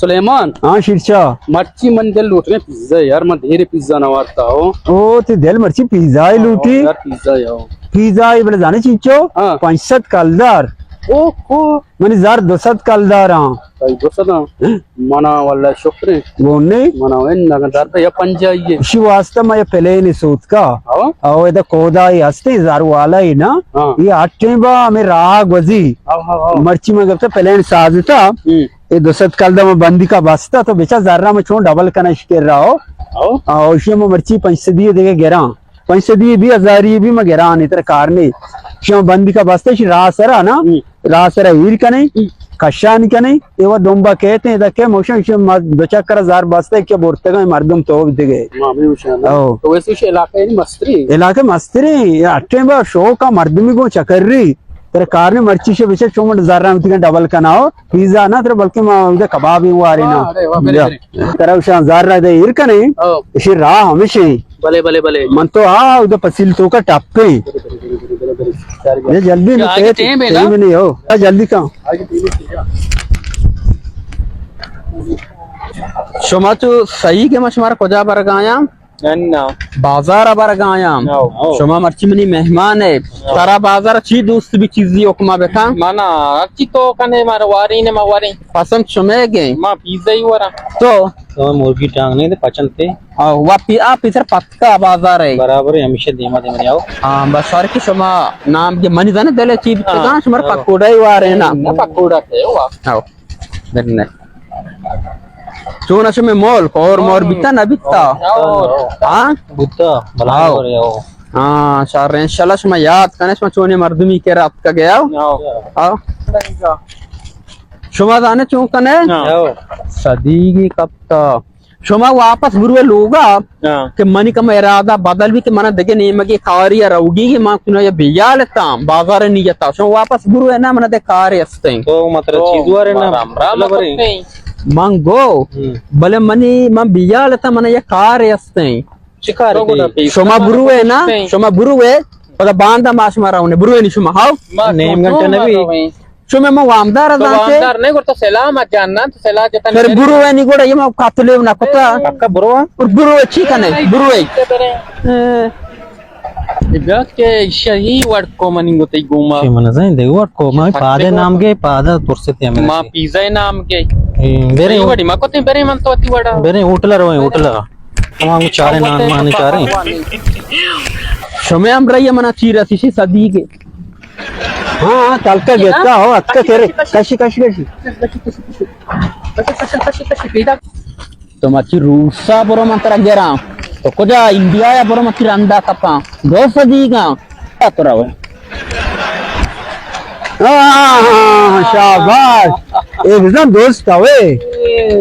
سلیمان۔ ہاں شیرشاہ۔ مرچی من دل لوٹگیں پیزا یار، من دیر پیزا نہ وارتا ہو۔ او تی دل مرچی پیزا ہی لوٹی؟ یار پیزا یار۔ پیزا ہی بلے زانے چیچو؟ ہاں۔ پنچ سد کلدار۔ او کو؟ منی زر دو سد کلدار ہاں۔ بھائی دو سد ہاں۔ منا واللہ شکر ہے۔ گون نہیں؟ منا وین نگن دار یا پنجائی ہے۔ اسی واسطہ میں یہ پلین سوت کا۔ ہاں۔ او ادا کودا ہی ہستے زر والا ہی نا۔ ہاں۔ یہ اٹھیں با ہمیں راہ گوزی۔ ہاں، ہاں، ہاں۔ مرچی میں گفتا پلین سازتا۔ ہوں۔ اے دو سد کلدار ما بندیکا بستا تو بچا زرا ما چون ڈبل کناں اشی کرا ہو۔ او۔ آ، اشی ما مرچی پنچ سدی دگہ گراں۔ پنچ سدی بی، ہزاری بی ما گراں، ترا کار نے۔ اشی ما بندیکا بستا اشی راہ سرا نا، ہم۔ راہ سرا ہیر کنیں، ہم۔ کشانی کنیں، اے و دمبا کہتے ہیں، تکے موشن اشی ما دو چکر زر بستا کہ برتگا مردم تو دگہ۔ ما بھی اشی نا۔ او۔ تو ویسے اشی علاقہ یعنی مستری؟ علاقہ مستری، اٹھیں با شوق مردمی گو چکری۔ ترا کار نے مرچی شے بچے چون زر ہم تکن ڈبل کناؤ۔ پیزا نہ ترا بلکہ ما ادا کباب ہی وارے نا۔ واہ، ارے واہ، بلے، یا۔ بلے۔ ترا اشاں زر را دے ایر کنے۔ او۔ اشی راہ ہمیشہ۔ بلے، بلے، بلے۔ من تو آ ادا پسیل تو کا ٹپے۔ بلے، بلے، بلے، بلے، بلے۔ یہ جلدی نہیں، آگے ٹیم ہے نا؟ ٹیم نہیں ہو۔ آ جلدی کا۔ شما تو صحیح کہ ما شمارا کجا برگایا؟ اناں۔ بازار ء برگ آیاں۔ او۔ شما مرچی منی مہمان ئے۔ او۔ ترا بازار ء چی دوست بی چیزی حکما بکن؟ منا ہرچی تو کنے مارا وارین ما وارین۔ پسند شمے گے؟ ما پیزا ہی وراں۔ تو؟ تو مرگی ٹانگ نہیں دے پچن تے۔ او، وا پی-، آ پیسر پتکا بازار ئے۔ برابر ہے، ہمیشہ دیما دیما آؤ۔ ہاں، بس ہر کی شما نام کے منی زانے دلے چی بکن، ہاں۔ شمار او۔ پکوڑا ہی وارے نا۔ نہ پکوڑا تے وا۔ او۔ بننے۔ چون شمے مول، کور مور بیتا نہ بیتا؟ ہاں۔ بوتا، بلا ہاں۔ ہاں، شر انشاءاللہ شما یاد کنے، شما چونی مردمی کہ رات کا گیا۔ ہاں۔ شما زانے چون کنے؟ ہاں۔ صدیقی کپتا۔ شما واپس بروے لوگا۔ ہاں۔ کہ منی کم ارادہ بدل بی کہ منا دگہ نیمگی کاری ء روگی کہ من کناں یا بیال اتاں بازار نیت ء۔ شما واپس برو نا، منا دے کارے استیں۔ تو مطلب تو چیز وارے نا، مارا ہمراہ مطلب مکن۔ من گو، ہم۔ بلے منی، من بیال اتاں، منا یک کارے استیں۔ چی کارے تو تئی؟ گودا پیسہ شما مارا بروے نا، استیں۔ شما بروے، پدا باندا ما شما رونے، بروے نی شما، ہاو؟ ما نیم تو گھنٹہ تو نبی۔ مارا ویں۔ چو مئے ما وامدار تو زانتے۔ وامدار نہیں، گڑا تو سلاہ ما جان نا، تو سلاہ جتا پھر نہیں۔ برو ہے نی گڑا، یہ ما قاتل نہ کتا۔ پکا برو ہے؟ اور برو ہے، چی کنے؟ برو ہے۔ اے۔ اے بیا کہ شہی وڑ کو منی گو تئی گوما۔ شی من زین دے وڑ کو، ما پادے نام گے، پادا پرستے ہمیں ما نشی۔ پیزا نام گے۔ اے، برے اے ہو-، وڑی ما کو تے برے من تو تی وڑا۔ برے ہوٹل رویں، ہوٹل۔ ہم چارے نان مانی چارے۔ شمے ہم رہی منا چی رسی شی صدیقے۔ ہاں، ہاں، تلکا گیتا ہو، اتکا کرے۔ کشی، کشی، کشی۔ تو مچی روسا برو من ترا گراں۔ تو کجا انڈیا یا برو مچی رندا کپاں۔ دو صدیقاں۔ تو روے۔ ہاں، شاباش۔ اے بزن دوست ہوئے۔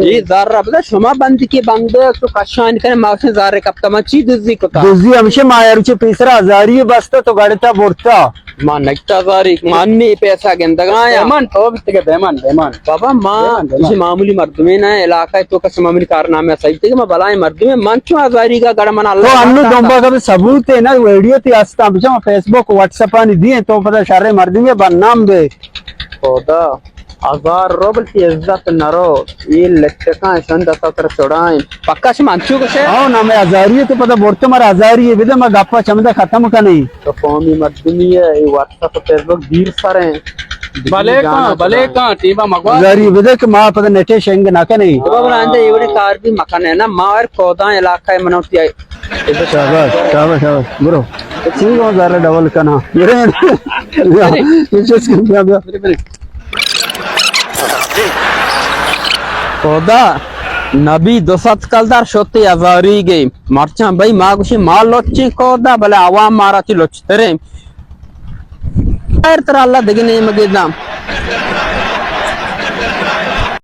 اے زر بدہ شما بندی کے بندے تو کشان کنے ما سے زر کپتا من چی دزی کتا۔ دزی ہمشے ما یار چے پیسرا ہزاری بستا تو گڑتا برتا۔ ما نکتا زاری، ما انی پیسہ گندگا آیا۔ بیمان، تو بیتگے بیمان، بیمان۔ بابا، ما بیمان، بیمان۔ کسی معمولی مردمے نہ، علاقہ تو کس معمولی کارنامے صحیح تے، ما بلائیں مردمے، من چون ہزاری کا گڑا من اللہ تو انو دنبا کا ثبوت ہے نا، ویڈیو تی ہستا، بچا فیس بک، واٹس اپ آنی دیے، تو پتہ شر مردمے بدنام بے۔ خدا۔ ہزار روبل تی عزت نرو، یہ لچکاں شند تا تر چڑائیں۔ پکا شما انچو گوشے؟ او نا، میں ہزاری تو پتہ برتے مارا ہزاری بدے، ما گپا چمدا ختم کنی۔ تو قومی مردمی ہے، یہ واٹس اپ فیس بک دیر سر ہیں۔ بلے کان، بلے کان، ٹیما مگوا۔ ہزاری بدے کہ ما پتہ نیٹے شنگ نہ کنی۔ بابا بلانجے یہ وڑے کار بھی مکن ہے نا، ما اور کوداں علاقہ ہے منوتی آئی۔ شاباش، شاباش، شاباش، برو۔ چی گو زر ڈبل کنا۔ برے۔ بیا، بیا۔ خدا نبی دو سد کلدار شتی ہزاری گئی۔ مرچاں بھئی ما گوشی ما لچیں خدا، بلے عوام مارا چی لچتریں۔ خیر ترا اللہ دگہ نیمگے داں۔